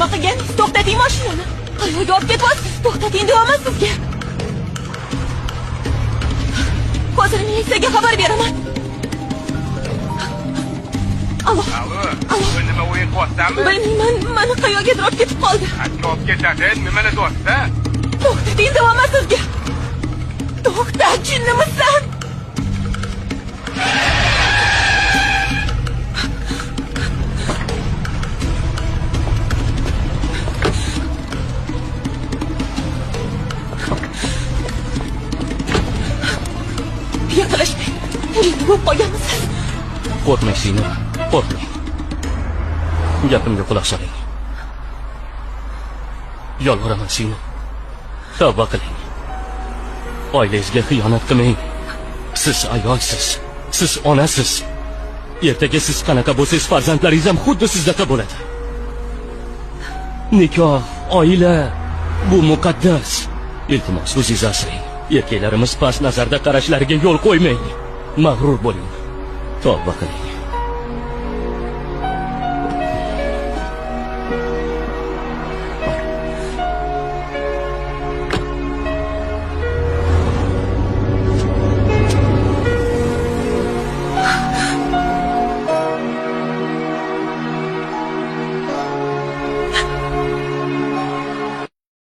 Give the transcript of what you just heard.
Nima qilganingiz? To'xtating mashinani. Qayerga olib ketyapsiz? To'xtating deyapman sizga. Hozir militsiyaga xabar beraman. Alo. Alo. Bu nima o'yin qilyapsanmi? Bilmayman, mani qayergadir olib ketib qoldi. Qayerga olib ketadi? Nimani deyapsan? To'xtating deyapman sizga. To'xta, jinnimisan? Yaqinlashmang. Jinni bo'lib qolganmisiz? Qo'rqmang singlim, qo'rqmang. Gapimga quloq soling. Yolvoraman singlim. Tavba qiling. Oilangizga xiyonat qilmang. Siz ayolsiz, siz onasiz. Ertaga siz qanaqa bo'lsangiz, farzandlaringiz ham xuddi sizdaqa bo'ladi. Nikoh, oila bu muqaddas. Iltimos, o'zingizni asrang. Erkaklarimiz past nazarda qarashlariga yo'l qo'ymang. Mag'rur bo'ling. Tavba qiling.